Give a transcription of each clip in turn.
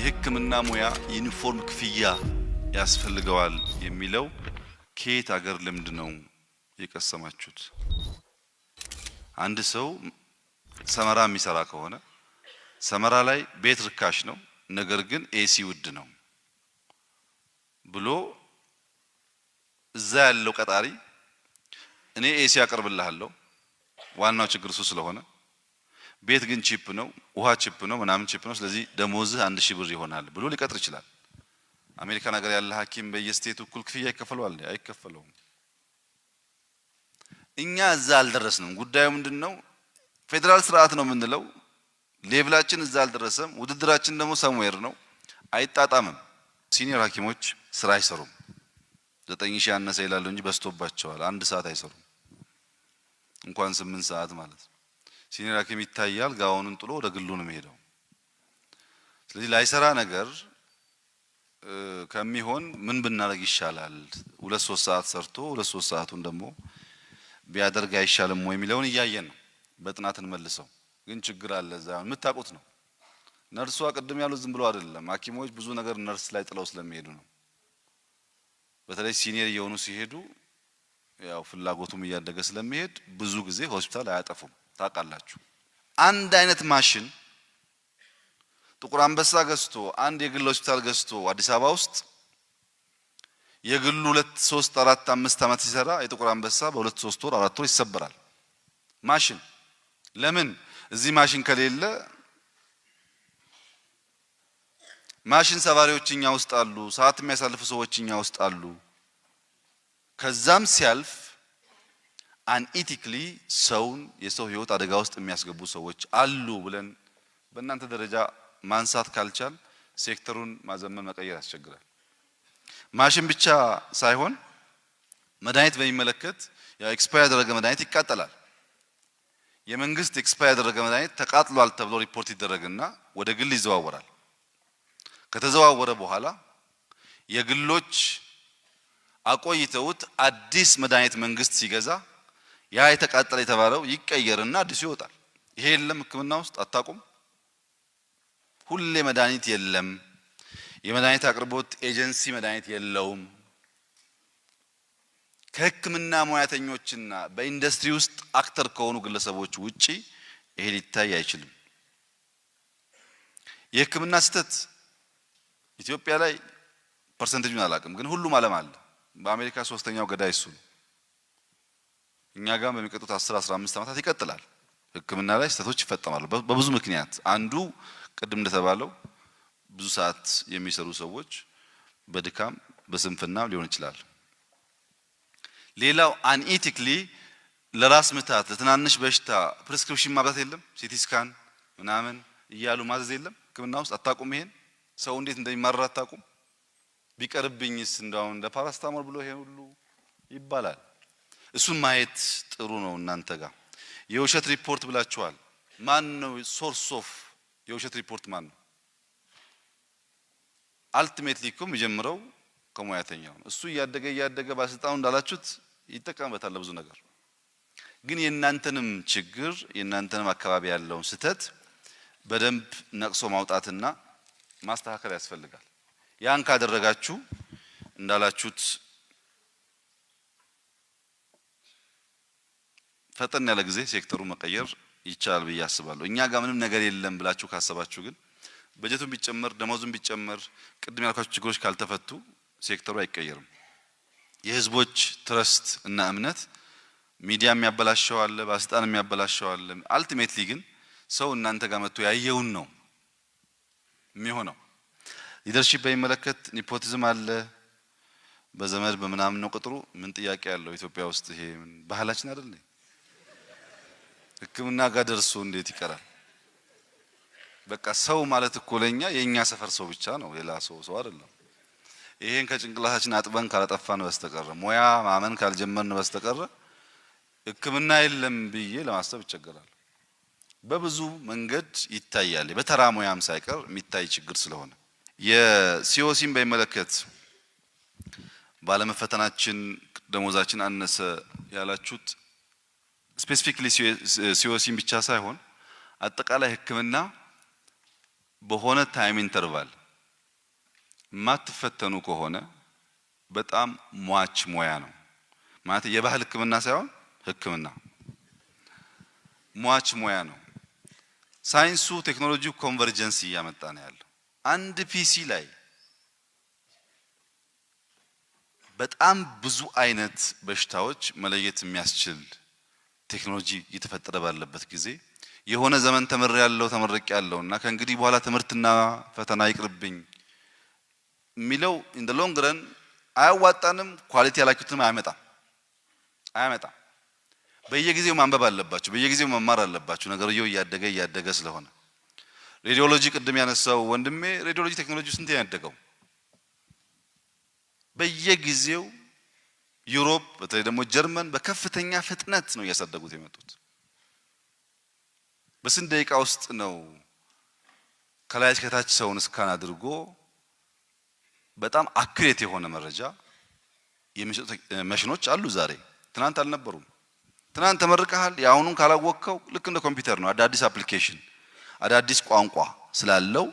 የሕክምና ሙያ ዩኒፎርም ክፍያ ያስፈልገዋል የሚለው ከየት አገር ልምድ ነው የቀሰማችሁት? አንድ ሰው ሰመራ የሚሰራ ከሆነ ሰመራ ላይ ቤት ርካሽ ነው፣ ነገር ግን AC ውድ ነው ብሎ እዛ ያለው ቀጣሪ እኔ AC አቀርብልሃለሁ፣ ዋናው ችግር እሱ ስለሆነ ቤት ግን cheap ነው፣ ውሃ cheap ነው፣ ምናምን cheap ነው፣ ስለዚህ ደሞዝህ 1,000 ብር ይሆናል ብሎ ሊቀጥር ይችላል። አሜሪካን ሀገር ያለ ሐኪም በየ state ኡ እኩል ክፍያ ይከፈለዋል? አይከፈለውም። እኛ እዛ አልደረስንም። ጉዳዩ ምንድን ነው? ፌዴራል ስርዓት ነው የምንለው፣ level ኣችን እዛ አልደረሰም። ውድድራችን ደግሞ somewhere ነው፣ አይጣጣምም። Senior ሐኪሞች ስራ አይሰሩም። 9,000 ያነሰ ይላሉ እንጂ በዝቶባቸዋል። አንድ ሰዓት አይሰሩም፣ እንኳን 8 ሰዓት ማለት ነው። Senior ሐኪም ይታያል፣ ጋውኑን ጥሎ ወደ ግሉ ነው የሚሄደው። ስለዚህ ላይሰራ ነገር ከሚሆን ምን ብናደርግ ይሻላል? 2-3 ሰዓት ሰርቶ 2-3 ሰዓቱን ደግሞ ቢያደርግ አይሻልም ወይ የሚለውን እያየን ነው። በጥናት እንመልሰው። ግን ችግር አለ እዛ የምታውቁት ነው። ነርሷ ቅድም ያሉት ዝም ብሎ አይደለም። ሐኪሞች ብዙ ነገር ነርስ ላይ ጥለው ስለሚሄዱ ነው። በተለይ senior እየሆኑ ሲሄዱ ያው ፍላጎቱም እያደገ ስለሚሄድ ብዙ ጊዜ ሆስፒታል አያጠፉም። ታውቃላችሁ። አንድ አይነት ማሽን ጥቁር አንበሳ ገዝቶ፣ አንድ የግል ሆስፒታል ገዝቶ አዲስ አበባ ውስጥ የግሉ 2፣ 3፣ 4፣ 5 ዓመት ሲሰራ የጥቁር አንበሳ በ2፣ 3 ወር፣ 4 ወር ይሰበራል። ማሽን ለምን? እዚህ ማሽን ከሌለ ማሽን ሰባሪዎች እኛ ውስጥ አሉ። ሰዓት የሚያሳልፉ ሰዎች እኛ ውስጥ አሉ። ከዛም ሲያልፍ unethically ሰውን የሰው ህይወት አደጋ ውስጥ የሚያስገቡ ሰዎች አሉ ብለን በእናንተ ደረጃ ማንሳት ካልቻል ሴክተሩን ማዘመን መቀየር ያስቸግራል። ማሽን ብቻ ሳይሆን መድኃኒት በሚመለከት ያው expire ያደረገ መድኃኒት ይቃጠላል። የመንግስት expire ያደረገ መድኃኒት ተቃጥሏል ተብሎ ሪፖርት ይደረግና ወደ ግል ይዘዋወራል። ከተዘዋወረ በኋላ የግሎች አቆይተውት አዲስ መድኃኒት መንግስት ሲገዛ ያ የተቃጠለ የተባለው ይቀየርና አዲሱ ይወጣል። ይሄ የለም ሕክምና ውስጥ አታውቁም። ሁሌ መድኃኒት የለም። የመድኃኒት አቅርቦት ኤጀንሲ መድኃኒት የለውም። ከሕክምና ሙያተኞችና በኢንዱስትሪ ውስጥ actor ከሆኑ ግለሰቦች ውጪ ይሄ ሊታይ አይችልም። የሕክምና ስህተት ኢትዮጵያ ላይ percentage ኡን አላውቅም፣ ግን ሁሉም ዓለም አለ። በአሜሪካ ሶስተኛው ገዳይ እሱ ነው። እኛ ጋር በሚቀጡት 10 15 ዓመታት ይቀጥላል። ሕክምና ላይ ስህተቶች ይፈጠማሉ በብዙ ምክንያት። አንዱ ቅድም እንደተባለው ብዙ ሰዓት የሚሰሩ ሰዎች በድካም በስንፍና ሊሆን ይችላል። ሌላው unethically ለራስ ምታት ለትናንሽ በሽታ prescription ማብዛት የለም፣ CT scan ምናምን እያሉ ማዘዝ የለም። ሕክምና ውስጥ አታውቁም። ይሄን ሰው እንዴት እንደሚማረር አታውቁም። ቢቀርብኝስ እንደው እንደ ፓራስታሞል ብሎ ይሄ ሁሉ ይባላል። እሱን ማየት ጥሩ ነው። እናንተ ጋር የውሸት ሪፖርት ብላችኋል። ማን ነው source of የውሸት ሪፖርት ማን ነው? Ultimately እኮ የሚጀምረው ከሙያተኛው ነው። እሱ እያደገ እያደገ ባለስልጣኑ እንዳላችሁት ይጠቀምበታል ለብዙ ነገር። ግን የእናንተንም ችግር የእናንተንም አካባቢ ያለውን ስህተት በደንብ ነቅሶ ማውጣትና ማስተካከል ያስፈልጋል። ያን ካደረጋችሁ እንዳላችሁት ፈጠን ያለ ጊዜ ሴክተሩ መቀየር ይቻላል ብዬ አስባለሁ። እኛ ጋር ምንም ነገር የለም ብላችሁ ካሰባችሁ ግን በጀቱን ቢጨመር ደሞዙን ቢጨመር ቅድም ያልኳችሁ ችግሮች ካልተፈቱ ሴክተሩ አይቀየርም። የህዝቦች trust እና እምነት ሚዲያ የሚያበላሸው አለ፣ ባለስልጣን የሚያበላሸው አለ። Ultimately ግን ሰው እናንተ ጋር መጥቶ ያየውን ነው የሚሆነው። Leadership በሚመለከት nepotism አለ፣ በዘመድ በምናምን ነው ቅጥሩ። ምን ጥያቄ ያለው ኢትዮጵያ ውስጥ ይሄ ባህላችን አይደል? ሕክምና ጋር ደርሶ እንዴት ይቀራል? በቃ ሰው ማለት እኮ ለኛ የኛ ሰፈር ሰው ብቻ ነው፣ ሌላ ሰው ሰው አይደለም። ይሄን ከጭንቅላታችን አጥበን ካላጠፋን በስተቀረ፣ ሙያ ማመን ካልጀመርን በስተቀረ ሕክምና የለም ብዬ ለማሰብ ይቸገራል። በብዙ መንገድ ይታያል፣ በተራ ሙያም ሳይቀር የሚታይ ችግር ስለሆነ የ COC ን በሚመለከት ባለመፈተናችን ደሞዛችን አነሰ ያላችሁት specifically COC ን ብቻ ሳይሆን አጠቃላይ ሕክምና በሆነ time interval የማትፈተኑ ከሆነ በጣም ሟች ሙያ ነው። ማለት የባህል ሕክምና ሳይሆን ሕክምና ሟች ሙያ ነው። ሳይንሱ ቴክኖሎጂው convergence እያመጣ ነው ያለው። አንድ PC ላይ በጣም ብዙ አይነት በሽታዎች መለየት የሚያስችል ቴክኖሎጂ እየተፈጠረ ባለበት ጊዜ የሆነ ዘመን ተምሬያለሁ ተመርቄያለሁ እና ከእንግዲህ በኋላ ትምህርትና ፈተና ይቅርብኝ የሚለው in the long run አያዋጣንም፣ quality ያላችሁትንም አያመጣም አያመጣም። በየጊዜው ማንበብ አለባችሁ፣ በየጊዜው መማር አለባችሁ። ነገርየው እያደገ እያደገ ስለሆነ radiology ቅድም ያነሳው ወንድሜ radiology ቴክኖሎጂ ስንት ያደገው በየጊዜው Europe በተለይ ደግሞ ጀርመን በከፍተኛ ፍጥነት ነው እያሳደጉት የመጡት። በስንት ደቂቃ ውስጥ ነው ከላይ እስከታች ሰውን scan አድርጎ በጣም accurate የሆነ መረጃ የሚሰጡ መሽኖች አሉ ዛሬ። ትናንት አልነበሩም። ትናንት ተመርቀሃል፣ የአሁኑን ካላወቅከው ልክ እንደ ኮምፒውተር ነው። አዳዲስ application አዳዲስ ቋንቋ ስላለው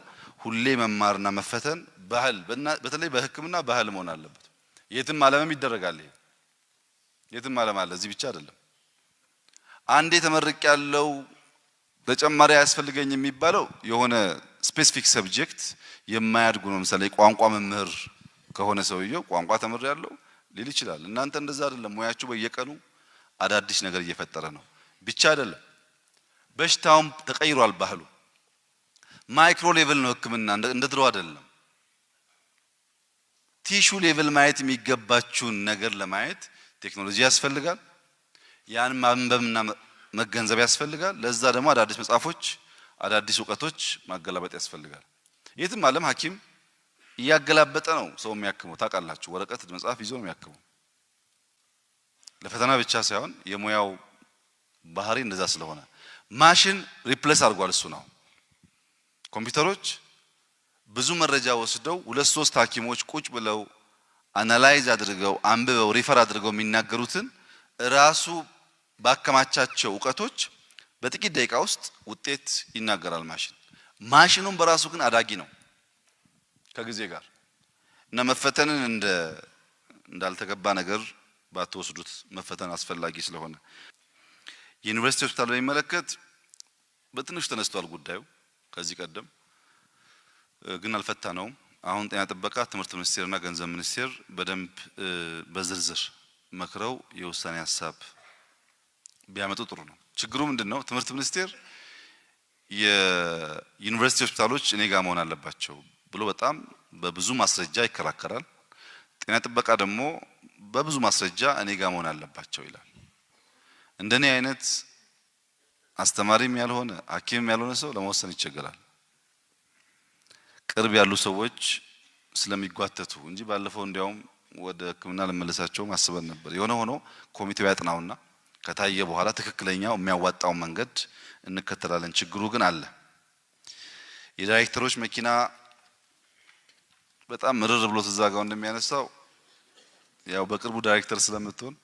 ሁሌ መማርና መፈተን ባህል፣ በተለይ በሕክምና ባህል መሆን አለበት። የትም ዓለምም ይደረጋል። ይሄ የትም ዓለም አለ፣ እዚህ ብቻ አይደለም። አንዴ ተመርቅ ያለው ተጨማሪ አያስፈልገኝ የሚባለው የሆነ specific subject የማያድጉ ነው። ለምሳሌ ቋንቋ መምህር ከሆነ ሰውየው ቋንቋ ተምር ያለው ሊል ይችላል። እናንተ እንደዛ አይደለም። ሙያችሁ በየቀኑ አዳዲስ ነገር እየፈጠረ ነው። ብቻ አይደለም፣ በሽታውም ተቀይሯል። ባህሉ micro level ነው ሕክምና እንደ ድሮ አይደለም። Tissue level ማየት የሚገባችሁን ነገር ለማየት ቴክኖሎጂ ያስፈልጋል። ያን ማንበብና መገንዘብ ያስፈልጋል። ለዛ ደግሞ አዳዲስ መጽሐፎች፣ አዳዲስ እውቀቶች ማገላበጥ ያስፈልጋል። የትም ዓለም ሐኪም እያገላበጠ ነው ሰው የሚያክመው ታውቃላችሁ። ወረቀት መጽሐፍ ይዞ ነው የሚያክመው። ለፈተና ብቻ ሳይሆን የሙያው ባህሪ እንደዛ ስለሆነ ማሽን replace አድርጓል። እሱ ነው ኮምፒውተሮች ብዙ መረጃ ወስደው ሁለት ሶስት ሐኪሞች ቁጭ ብለው analyze አድርገው አንብበው refer አድርገው የሚናገሩትን ራሱ ባከማቻቸው እውቀቶች በጥቂት ደቂቃ ውስጥ ውጤት ይናገራል ማሽን። ማሽኑም በራሱ ግን አዳጊ ነው ከጊዜ ጋር እና መፈተንን እንደ እንዳልተገባ ነገር ባትወስዱት መፈተን አስፈላጊ ስለሆነ የዩኒቨርሲቲ ሆስፒታል በሚመለከት በትንሹ ተነስቷል ጉዳዩ ከዚህ ቀደም ግን አልፈታነውም። አሁን ጤና ጥበቃ፣ ትምህርት ሚኒስቴርና ገንዘብ ሚኒስቴር በደንብ በዝርዝር መክረው የውሳኔ ሀሳብ ቢያመጡ ጥሩ ነው። ችግሩ ምንድነው? ትምህርት ሚኒስቴር የዩኒቨርሲቲ ሆስፒታሎች እኔ ጋር መሆን አለባቸው ብሎ በጣም በብዙ ማስረጃ ይከራከራል። ጤና ጥበቃ ደግሞ በብዙ ማስረጃ እኔ ጋር መሆን አለባቸው ይላል። እንደኔ አይነት አስተማሪም ያልሆነ ሐኪምም ያልሆነ ሰው ለመወሰን ይቸገራል። ቅርብ ያሉ ሰዎች ስለሚጓተቱ እንጂ ባለፈው እንዲያውም ወደ ሕክምና ለመለሳቸው አስበን ነበር። የሆነ ሆኖ ኮሚቴው ያጥናውና ከታየ በኋላ ትክክለኛው የሚያዋጣው መንገድ እንከተላለን። ችግሩ ግን አለ። የዳይሬክተሮች መኪና በጣም ምርር ብሎ ተዛጋው እንደሚያነሳው ያው በቅርቡ ዳይሬክተር ስለምትሆን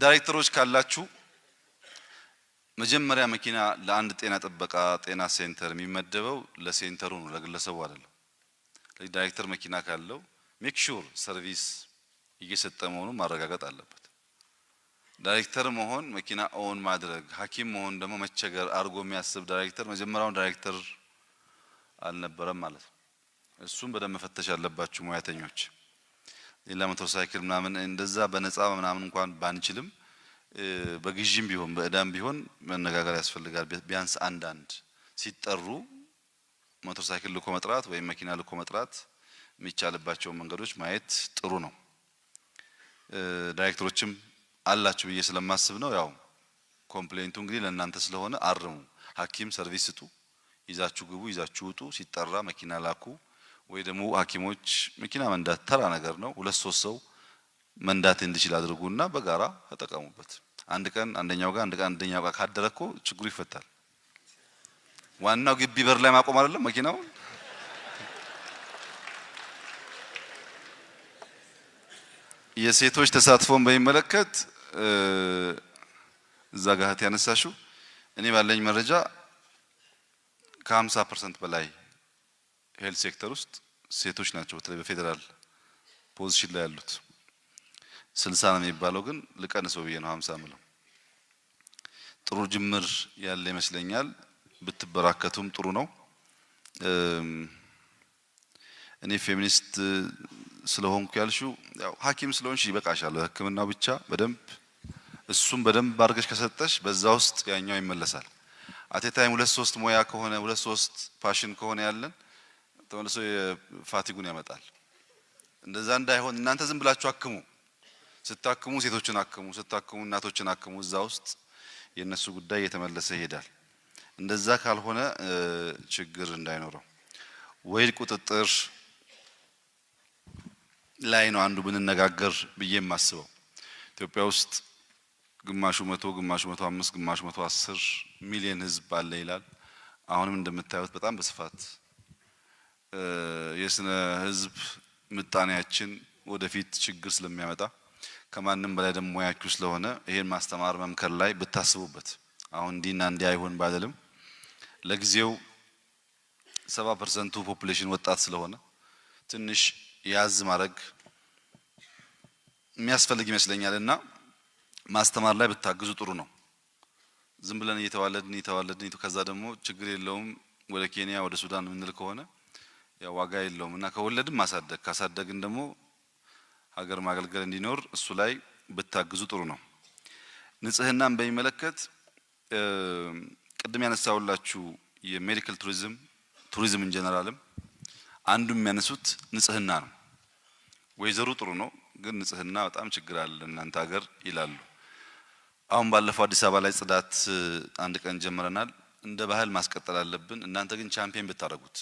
ዳይሬክተሮች ካላችሁ መጀመሪያ መኪና ለአንድ ጤና ጥበቃ ጤና center የሚመደበው ለ center ኡ ነው፣ ለግለሰቡ አይደለም። ዳይሬክተር መኪና ካለው make sure service እየሰጠ መሆኑን ማረጋገጥ አለበት። ዳይሬክተር መሆን መኪና own ማድረግ፣ ሐኪም መሆን ደግሞ መቸገር አድርጎ የሚያስብ ዳይሬክተር መጀመሪያውን ዳይሬክተር አልነበረም ማለት ነው። እሱም በደንብ መፈተሽ ያለባችሁ ሙያተኞች። ሌላ ሞተር ሳይክል ምናምን እንደዛ በነፃ ምናምን እንኳን ባንችልም በግዥም ቢሆን በእዳም ቢሆን መነጋገር ያስፈልጋል። ቢያንስ አንዳንድ ሲጠሩ ሞተር ሳይክል ልኮ መጥራት ወይም መኪና ልኮ መጥራት የሚቻልባቸው መንገዶች ማየት ጥሩ ነው። ዳይሬክተሮችም አላችሁ ብዬ ስለማስብ ነው። ያው complaint ኡ እንግዲህ ለእናንተ ስለሆነ አርሙ። ሐኪም service ስጡ፣ ይዛችሁ ግቡ፣ ይዛችሁ ውጡ። ሲጠራ መኪና ላኩ። ወይ ደግሞ ሐኪሞች መኪና መንዳት ተራ ነገር ነው። ሁለት ሶስት ሰው መንዳት እንዲችል አድርጉና በጋራ ተጠቀሙበት። አንድ ቀን አንደኛው ጋር አንድ ቀን አንደኛው ጋር ካደረ እኮ ችግሩ ይፈታል። ዋናው ግቢ በር ላይ ማቆም አይደለም መኪናውን። የሴቶች ተሳትፎን በሚመለከት እዛ ጋር እህት ያነሳሽው እኔ ባለኝ መረጃ ከ50% በላይ health sector ውስጥ ሴቶች ናቸው፣ በተለይ በፌዴራል position ላይ ያሉት። 60 ነው የሚባለው፣ ግን ልቀንሰው ብዬ ነው 50 ምለው። ጥሩ ጅምር ያለ ይመስለኛል። ብትበራከቱም ጥሩ ነው። እኔ ፌሚኒስት ስለሆንኩ ያልሽው ያው ሐኪም ስለሆንሽ ይበቃሻል። ሕክምናው ብቻ በደንብ እሱም በደንብ አድርገሽ ከሰጠሽ በዛ ውስጥ ያኛው ይመለሳል። At a time ሁለት ሶስት ሙያ ከሆነ፣ ሁለት ሶስት passion ከሆነ ያለን ተመልሶ የ fatigue ኡን ያመጣል። እንደዛ እንዳይሆን እናንተ ዝም ብላችሁ አክሙ። ስታክሙ ሴቶችን አክሙ፣ ስታክሙ እናቶችን አክሙ። እዛ ውስጥ የእነሱ ጉዳይ እየተመለሰ ይሄዳል። እንደዛ ካልሆነ ችግር እንዳይኖረው። ወሊድ ቁጥጥር ላይ ነው አንዱ ብንነጋገር ብዬ የማስበው። ኢትዮጵያ ውስጥ ግማሹ 100፣ ግማሹ 105፣ ግማሹ 110 ሚሊዮን ህዝብ አለ ይላል። አሁንም እንደምታዩት በጣም በስፋት የስነ ህዝብ ምጣኔያችን ወደፊት ችግር ስለሚያመጣ ከማንም በላይ ደግሞ ሙያችሁ ስለሆነ ይሄን ማስተማር መምከር ላይ ብታስቡበት። አሁን እንዲህና እንዲህ አይሆን ባልልም ለጊዜው 70% ኡ population ወጣት ስለሆነ ትንሽ ያዝ ማድረግ የሚያስፈልግ ይመስለኛል እና ማስተማር ላይ ብታግዙ ጥሩ ነው። ዝም ብለን እየተዋለድን እየተዋለድን ከዛ ደግሞ ችግር የለውም ወደ ኬንያ፣ ወደ ሱዳን የምንል ከሆነ ያው ዋጋ የለውም እና ከወለድን ማሳደግ፣ ካሳደግን ደግሞ ሀገር ማገልገል እንዲኖር እሱ ላይ ብታግዙ ጥሩ ነው። ንጽህናን በሚመለከት ቅድም ያነሳሁላችሁ የ medical tourism፣ tourism in general ም አንዱ የሚያነሱት ንጽህና ነው። ወይዘሩ ጥሩ ነው፣ ግን ንጽህና በጣም ችግር አለ እናንተ ሀገር ይላሉ። አሁን ባለፈው አዲስ አበባ ላይ ጽዳት አንድ ቀን ጀምረናል። እንደ ባህል ማስቀጠል አለብን። እናንተ ግን ቻምፒየን ብታደርጉት፣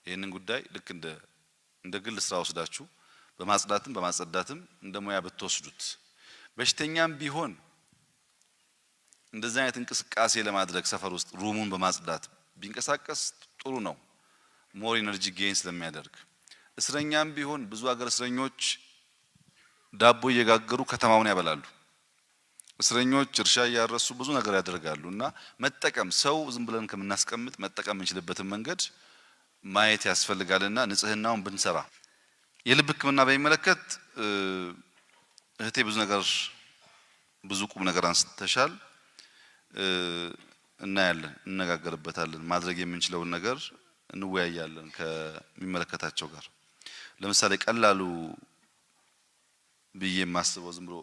ይህንን ጉዳይ ልክ እንደ ግል ስራ ወስዳችሁ በማጽዳትም በማጸዳትም እንደ ሙያ ብትወስዱት፣ በሽተኛም ቢሆን እንደዚህ አይነት እንቅስቃሴ ለማድረግ ሰፈር ውስጥ room ኡን በማጽዳት ቢንቀሳቀስ ጥሩ ነው። More energy gain ስለሚያደርግ። እስረኛም ቢሆን ብዙ ሀገር እስረኞች ዳቦ እየጋገሩ ከተማውን ያበላሉ። እስረኞች እርሻ እያረሱ ብዙ ነገር ያደርጋሉ እና መጠቀም፣ ሰው ዝም ብለን ከምናስቀምጥ መጠቀም የምንችልበትን መንገድ ማየት ያስፈልጋልና ንጽህናውን ብንሰራ። የልብ ሕክምና በሚመለከት እህቴ ብዙ ነገር፣ ብዙ ቁም ነገር አንስተሻል። እናያለን፣ እንነጋገርበታለን። ማድረግ የምንችለውን ነገር እንወያያለን ከሚመለከታቸው ጋር። ለምሳሌ ቀላሉ ብዬ የማስበው ዝም ብሎ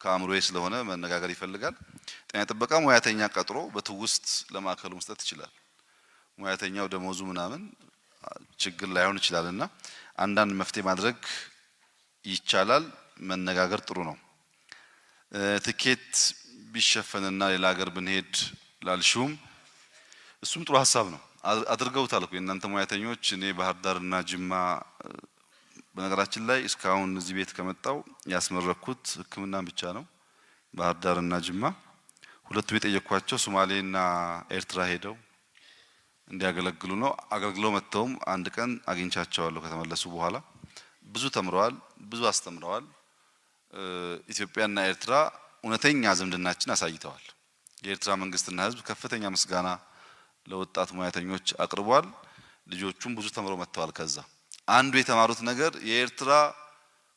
ከአእምሮዬ ስለሆነ መነጋገር ይፈልጋል። ጤና ጥበቃ ሙያተኛ ቀጥሮ በትውስት ለማዕከሉ መስጠት ይችላል። ሙያተኛው ደሞዙ ምናምን ችግር ላይሆን ይችላል እና አንዳንድ መፍትሄ ማድረግ ይቻላል። መነጋገር ጥሩ ነው። ትኬት ቢሸፈንና ሌላ ሀገር ብንሄድ ላልሽውም እሱም ጥሩ ሀሳብ ነው። አድርገውታል እኮ የእናንተ ሙያተኞች። እኔ ባህር ዳርና ጅማ፣ በነገራችን ላይ እስካሁን እዚህ ቤት ከመጣው ያስመረኩት ሕክምናን ብቻ ነው። ባህር ዳርና ጅማ ሁለቱም የጠየኳቸው ሶማሌና ኤርትራ ሄደው እንዲያገለግሉ ነው። አገልግለው መጥተውም አንድ ቀን አግኝቻቸዋለሁ። ከተመለሱ በኋላ ብዙ ተምረዋል፣ ብዙ አስተምረዋል። ኢትዮጵያና ኤርትራ እውነተኛ ዝምድናችን አሳይተዋል። የኤርትራ መንግስትና ሕዝብ ከፍተኛ ምስጋና ለወጣት ሙያተኞች አቅርቧል። ልጆቹም ብዙ ተምረው መጥተዋል። ከዛ አንዱ የተማሩት ነገር የኤርትራ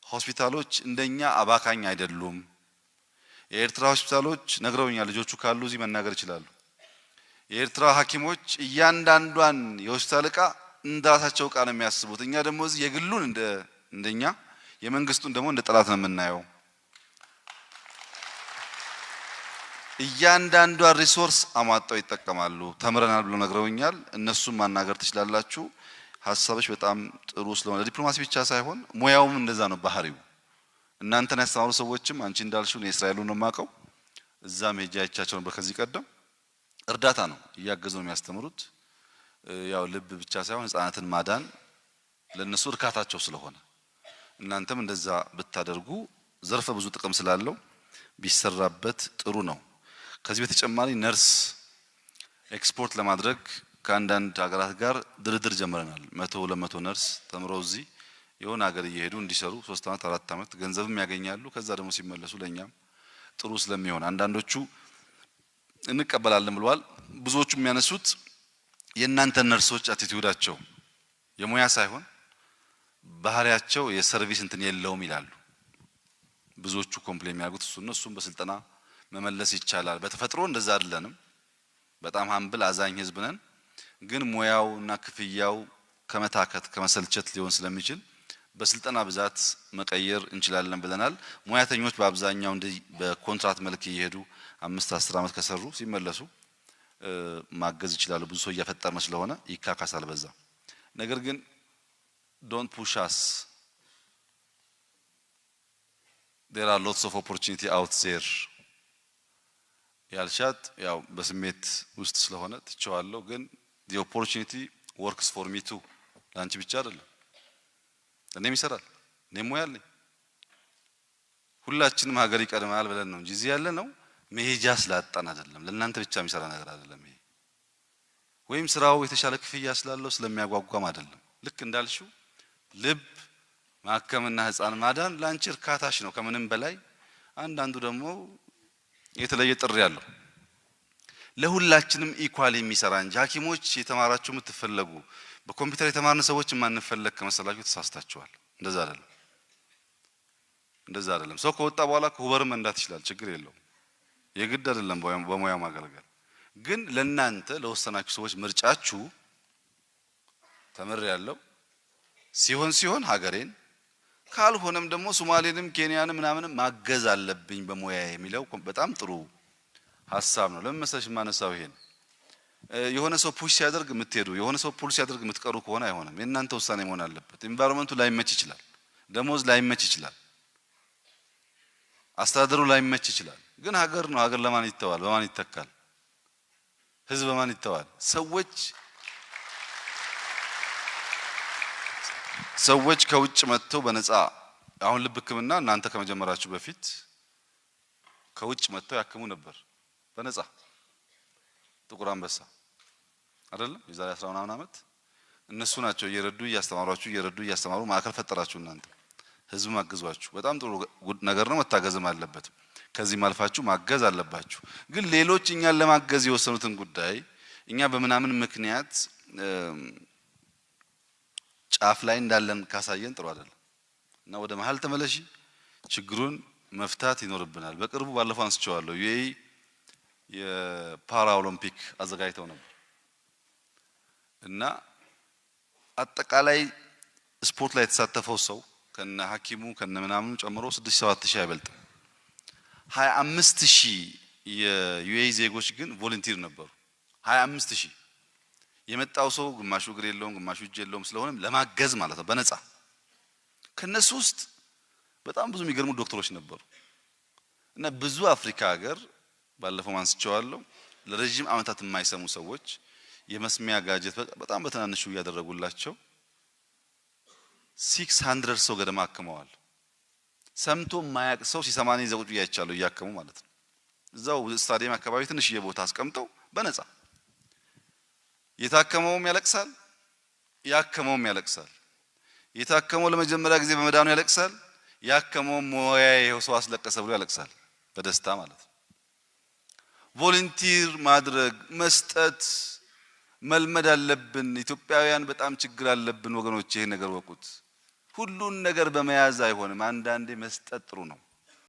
ሆስፒታሎች እንደኛ አባካኝ አይደሉም። የኤርትራ ሆስፒታሎች ነግረውኛል። ልጆቹ ካሉ እዚህ መናገር ይችላሉ። የኤርትራ ሐኪሞች እያንዳንዷን የሆስፒታል እቃ እንደራሳቸው እቃ ነው የሚያስቡት። እኛ ደግሞ እዚህ የግሉን እንደኛ፣ የመንግስቱን ደግሞ እንደ ጠላት ነው የምናየው። እያንዳንዷን resource አሟጠው ይጠቀማሉ። ተምረናል ብሎ ነግረውኛል። እነሱን ማናገር ትችላላችሁ። ሀሳቦች በጣም ጥሩ ስለሆነ ዲፕሎማሲ ብቻ ሳይሆን ሙያውም እንደዛ ነው ባህሪው። እናንተን ያስተማሩ ሰዎችም አንቺ እንዳልሽው እኔ እስራኤሉን ነው የማውቀው። እዛም ሄጄ አይቻቸው ነበር ከዚህ ቀደም። እርዳታ ነው፣ እያገዙ ነው የሚያስተምሩት። ያው ልብ ብቻ ሳይሆን ህጻናትን ማዳን ለነሱ እርካታቸው ስለሆነ እናንተም እንደዛ ብታደርጉ ዘርፈ ብዙ ጥቅም ስላለው ቢሰራበት ጥሩ ነው። ከዚህ በተጨማሪ ነርስ ኤክስፖርት ለማድረግ ከአንዳንድ ሀገራት ጋር ድርድር ጀምረናል። 100፣ 200 ነርስ ተምረው እዚህ የሆነ ሀገር እየሄዱ እንዲሰሩ 3 ዓመት፣ 4 ዓመት ገንዘብም ያገኛሉ። ከዛ ደግሞ ሲመለሱ ለእኛም ጥሩ ስለሚሆን አንዳንዶቹ እንቀበላለን ብለዋል። ብዙዎቹ የሚያነሱት የእናንተ ነርሶች attitude ኣቸው የሙያ ሳይሆን ባህሪያቸው የ service እንትን የለውም ይላሉ። ብዙዎቹ complain የሚያደርጉት እሱን ነው። እሱን በስልጠና መመለስ ይቻላል። በተፈጥሮ እንደዛ አይደለንም። በጣም humble አዛኝ ህዝብ ነን። ግን ሙያው እና ክፍያው ከመታከት ከመሰልቸት ሊሆን ስለሚችል በስልጠና ብዛት መቀየር እንችላለን ብለናል። ሙያተኞች በአብዛኛው እንደዚህ በኮንትራት መልክ እየሄዱ 5 10 ዓመት ከሰሩ ሲመለሱ ማገዝ ይችላሉ። ብዙ ሰው እያፈጠርን ስለሆነ ይካካሳል በዛ። ነገር ግን don't push us, there are lots of opportunity out there ያልሻት ያው በስሜት ውስጥ ስለሆነ ትቼዋለሁ። ግን the opportunity works for me too፣ ለአንቺ ብቻ አይደለም፣ እኔም ይሰራል። እኔም ሙያ አለኝ። ሁላችንም ሀገር ይቀድማል ብለን ነው እንጂ እዚህ ያለ ነው መሄጃ ስላጣን አይደለም። ለእናንተ ብቻ የሚሰራ ነገር አይደለም ይሄ። ወይም ስራው የተሻለ ክፍያ ስላለው ስለሚያጓጓም አይደለም። ልክ እንዳልሽው ልብ ማከምና ህፃን ማዳን ለአንቺ እርካታሽ ነው ከምንም በላይ። አንዳንዱ ደግሞ የተለየ ጥሪ አለው። ለሁላችንም equal የሚሰራ እንጂ ሐኪሞች የተማራችሁ የምትፈለጉ በኮምፒውተር የተማርን ሰዎች የማንፈለግ ከመሰላችሁ ተሳስታችኋል። እንደዛ አይደለም፣ እንደዛ አይደለም። ሰው ከወጣ በኋላ Uber መንዳት ይችላል፣ ችግር የለውም። የግድ አይደለም በሙያ ማገልገል። ግን ለእናንተ ለወሰናችሁ ሰዎች ምርጫችሁ ተምር ያለው ሲሆን ሲሆን ሀገሬን ካልሆነም ደግሞ ሶማሌንም ኬንያንም ምናምንም ማገዝ አለብኝ በሙያ የሚለው በጣም ጥሩ ሀሳብ ነው። ለምን መሰለሽ የማነሳው ይሄን፣ የሆነ ሰው push ሲያደርግ የምትሄዱ፣ የሆነ ሰው pull ሲያደርግ የምትቀሩ ከሆነ አይሆንም። የእናንተ ውሳኔ መሆን አለበት። Environment ኡ ላይመች ይችላል፣ ደሞዝ ላይመች ይችላል፣ አስተዳደሩ ላይመች ይችላል። ግን ሀገር ነው። ሀገር ለማን ይተዋል? በማን ይተካል? ህዝብ በማን ይተዋል? ሰዎች ከውጭ መጥተው በነፃ አሁን ልብ ሕክምና እናንተ ከመጀመራችሁ በፊት ከውጭ መጥተው ያክሙ ነበር በነፃ፣ ጥቁር አንበሳ አይደለም፣ የዛሬ 10 ምናምን ዓመት እነሱ ናቸው እየረዱ እያስተማሯችሁ፣ እየረዱ እያስተማሩ ማዕከል ፈጠራችሁ። እናንተ ህዝብ ማገዟችሁ በጣም ጥሩ ነገር ነው፣ መታገዝም አለበት። ከዚህም አልፋችሁ ማገዝ አለባችሁ። ግን ሌሎች እኛን ለማገዝ የወሰኑትን ጉዳይ እኛ በምናምን ምክንያት ጫፍ ላይ እንዳለን ካሳየን ጥሩ አይደለም እና ወደ መሀል ተመለሺ፣ ችግሩን መፍታት ይኖርብናል። በቅርቡ ባለፈው አንስቼዋለሁ፣ UAE የፓራ ኦሎምፒክ አዘጋጅተው ነበር እና አጠቃላይ ስፖርት ላይ የተሳተፈው ሰው ከነ ሐኪሙ ከነ ምናምኑ ጨምሮ 6 7 ሺህ አይበልጥም። 25 ሺህ የ UAE ዜጎች ግን volunteer ነበሩ። 25 ሺህ የመጣው ሰው ግማሹ እግር የለውም፣ ግማሹ እጅ የለውም። ስለሆነም ለማገዝ ማለት ነው በነፃ። ከነሱ ውስጥ በጣም ብዙ የሚገርሙ ዶክተሮች ነበሩ እና ብዙ አፍሪካ ሀገር ባለፈው አንስቼዋለሁ፣ ለረጅም ዓመታት የማይሰሙ ሰዎች የመስሚያ gadget በጣም በትናንሹ እያደረጉላቸው 600 ሰው ገደማ አክመዋል። ሰምቶ የማያውቅ ሰው ሲሰማ እኔ እዛ ቁጭ ብዬ አይቻለሁ፣ እያከሙ ማለት ነው። እዛው ስታዲየም አካባቢ ትንሽዬ ቦታ አስቀምጠው በነፃ። የታከመውም ያለቅሳል፣ ያከመውም ያለቅሳል። የታከመው ለመጀመሪያ ጊዜ በመዳኑ ያለቅሳል፣ ያከመውም ሞያ ይኸው ሰው አስለቀሰ ብሎ ያለቅሳል፣ በደስታ ማለት ነው። Volunteer ማድረግ መስጠት መልመድ አለብን። ኢትዮጵያውያን በጣም ችግር አለብን ወገኖች፣ ይሄን ነገር ወቁት። ሁሉን ነገር በመያዝ አይሆንም። አንዳንዴ መስጠት ጥሩ ነው።